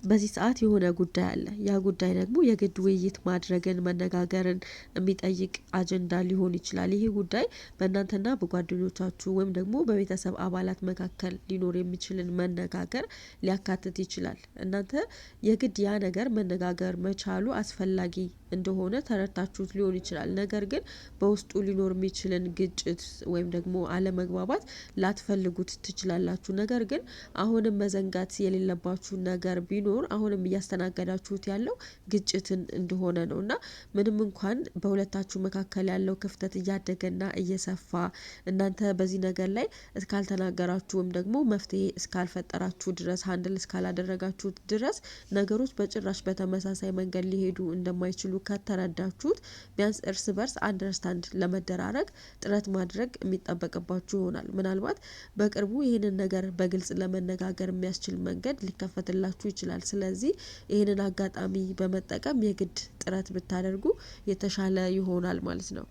በዚህ ሰዓት የሆነ ጉዳይ አለ። ያ ጉዳይ ደግሞ የግድ ውይይት ማድረግን፣ መነጋገርን የሚጠይቅ አጀንዳ ሊሆን ይችላል። ይሄ ጉዳይ በእናንተና በጓደኞቻችሁ ወይም ደግሞ በቤተሰብ አባላት መካከል ሊኖር የሚችልን መነጋገር ሊያካትት ይችላል። እናንተ የግድ ያ ነገር መነጋገር መቻሉ አስፈላጊ እንደሆነ ተረድታችሁት ሊሆን ይችላል። ነገር ግን በውስጡ ሊኖር የሚችልን ግጭት ወይም ደግሞ አለመግባባት ላትፈልጉት ትችላላችሁ። ነገር ግን አሁንም መዘንጋት የሌለባችሁ ነገር ቢኖር፣ አሁንም እያስተናገዳችሁት ያለው ግጭትን እንደሆነ ነው። እና ምንም እንኳን በሁለታችሁ መካከል ያለው ክፍተት እያደገና እየሰፋ፣ እናንተ በዚህ ነገር ላይ እስካልተናገራችሁ ወይም ደግሞ መፍትሄ እስካልፈጠራችሁ ድረስ፣ handle እስካላደረጋችሁት ድረስ ነገሮች በጭራሽ በተመሳሳይ መንገድ ሊሄዱ እንደማይችሉ ከተረዳችሁት፣ ቢያንስ እርስ በርስ understand ለመደራረግ ጥረት ማድረግ የሚጠበቅባችሁ ይሆናል። ምናልባት በቅርቡ ይህንን ነገር በግልጽ ለመነጋገር የሚያስችል መንገድ ሊከፈትላችሁ ይችላል። ስለዚህ ይህንን አጋጣሚ በመጠቀም የግድ ጥረት ብታደርጉ የተሻለ ይሆናል ማለት ነው።